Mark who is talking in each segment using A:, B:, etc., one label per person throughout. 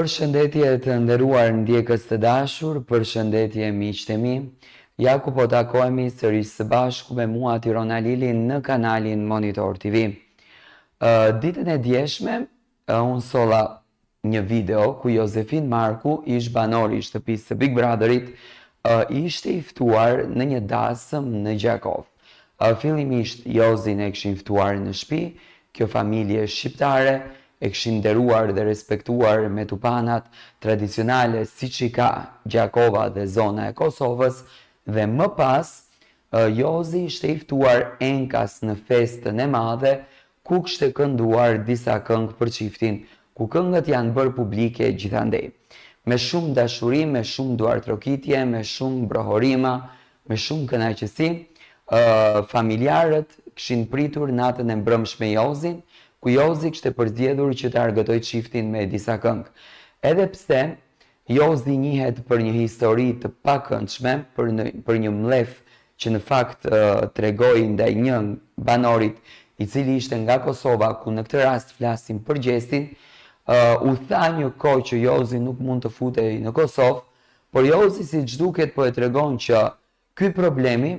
A: Përshëndetje të nderuar ndjekës të dashur, përshëndetje miqtë e mi. Ja ku po takohemi sërish së bashku me mua Tiron Alilin në kanalin Monitor TV. Ditën e djeshme unë solla një video ku Jozefin Marku, ish banori i shtëpisë së Big Brotherit, ishte i ftuar në një dasëm në Gjakovë. Fillimisht Jozin e kishin ftuar në shtëpi, kjo familje shqiptare e kishin nderuar dhe respektuar me tupanat tradicionale siç i ka Gjakova dhe zona e Kosovës dhe më pas Jozi ishte i ftuar enkas në festën e madhe ku kishte kënduar disa këngë për çiftin, ku këngët janë bërë publike gjithandej. Me shumë dashuri, me shumë duartrokitje, me shumë brohorima, me shumë kënaqësi, familjarët kishin pritur natën e mbrëmshme Jozin, ku Jozi kishte përzgjedhur që të argëtojë çiftin me disa këngë. Edhe pse Jozi njihet për një histori të pakëndshme, për në, për një mllef që në fakt tregoi ndaj një banorit i cili ishte nga Kosova, ku në këtë rast flasim për Gjestin, u tha një kohë që Jozi nuk mund të futej në Kosovë, por Jozi siç duket po e tregon që Ky problemi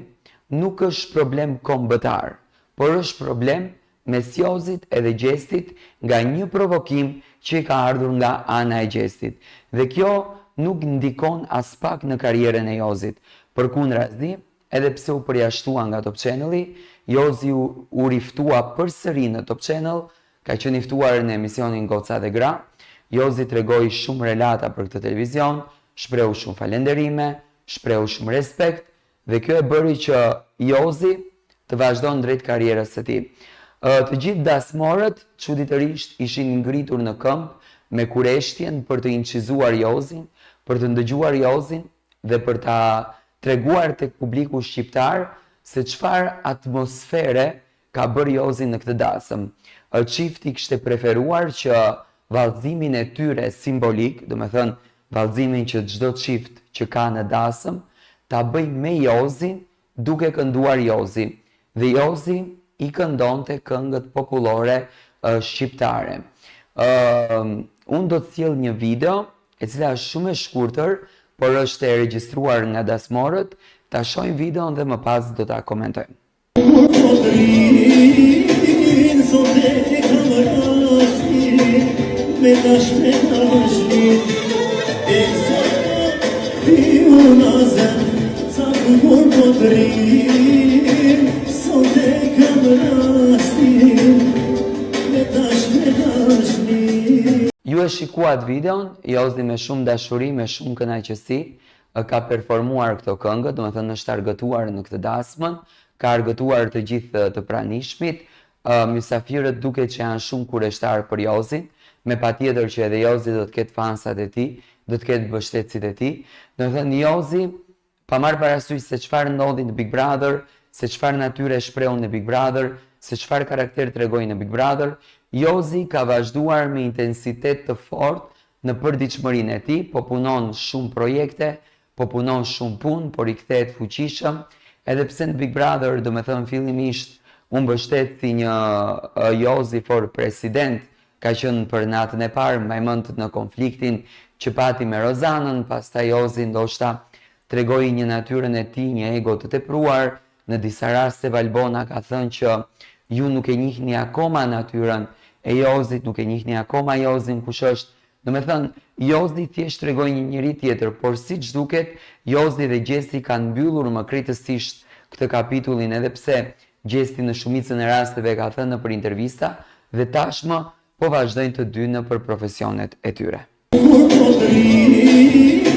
A: nuk është problem kombëtar, por është problem mes Jozit edhe Gjestit nga një provokim që i ka ardhur nga ana e Gjestit. Dhe kjo nuk ndikon aspak në karrierën e Jozit. Përkundrazi, edhe pse u përjashtua nga Top Channel-i, Jozi u riftua përsëri në Top Channel, ka qenë i ftuar në emisionin Goca dhe Gra. Jozi tregoi shumë relata për këtë televizion, shprehu shumë falenderime, shprehu shumë respekt dhe kjo e bëri që Jozi të vazhdon drejt karrierës së tij. Të gjithë dasmorët çuditërisht ishin ngritur në këmbë me kureshtjen për të inçizuar Jozin, për të ndëgjuar Jozin dhe për ta treguar tek publiku shqiptar se çfarë atmosfere ka bërë Jozi në këtë dasëm. Çifti kishte preferuar që vallëzimin e tyre simbolik, domethënë vallëzimin që çdo çift që ka në dasëm, ta bëjë me Jozin duke kënduar Jozi. Dhe Jozi i këndonte këngët popullore shqiptare. Unë do të sjell një video, e cila është shumë e shkurtër, por është e regjistruar nga dasmorët, ta shohim videon dhe më pas do ta komentojmë.
B: Kur po t'rin Sot e kam rastin Me dash me dashnin E sot Ti unazen Ca kur po t'rin Sot e kam rastin Me dash me dashnin
A: Ju e shikuat videon, Jozi me shumë dashuri, me shumë kënaqësi, ka performuar këto këngë, domethënë është argëtuar në këtë dasmën, ka argëtuar të gjithë të pranishmit, mysafirët duket që janë shumë kureshtarë për Jozin, me patjetër që edhe Jozi do të ketë fansat e tij, do të ketë mbështetësit e tij. Domethënë Jozi, pa marrë parasysh se çfarë ndodhi në Big Brother, se çfarë natyre shprehu në Big Brother, se çfarë karakter tregoi në Big Brother, Jozi ka vazhduar me intensitet të fortë Në përditshmërinë e tij, po punon shumë projekte, po punon shumë punë, po rikthehet fuqishëm, edhe pse në Big Brother, domethënë fillimisht u mbështet si një Jozi for president, ka qenë për natën e parë, mbaj mend në konfliktin që pati me Rozanën, pastaj Jozi ndoshta tregoi një natyrën e tij, një ego të tepruar, në disa raste Valbona ka thënë që ju nuk e njihni akoma natyrën e Jozit, nuk e njihni akoma Jozin kush është. Domethënë, Jozi thjesht tregoi një njeri tjetër, por siç duket, Jozi dhe Gjesti kanë mbyllur më krejtësisht këtë kapitullin edhe pse Gjesti në shumicën e rasteve e ka thënë nëpër intervista dhe tashmë po vazhdojnë të dy nëpër profesionet e tyre.
B: Kur po t'rin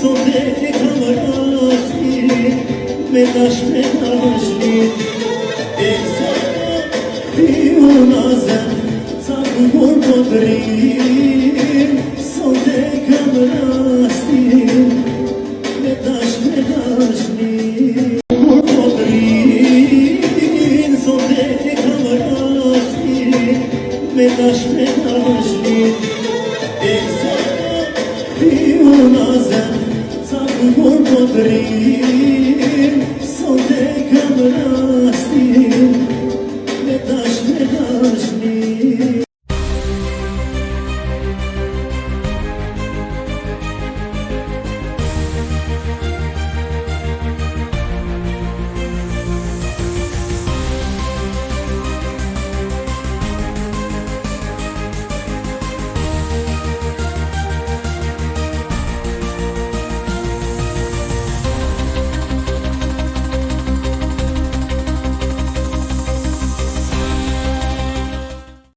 B: Sot e kam rastin Me dash me dashnin E sot Ti unazen Ca kur po t'rin Sot e kam rastin Me dash me dashnin Kur po t'rin Sot e kam rastin Me dash me dashnin E sot Ti unazen Ca kur po t'rin Sot e kam rastin.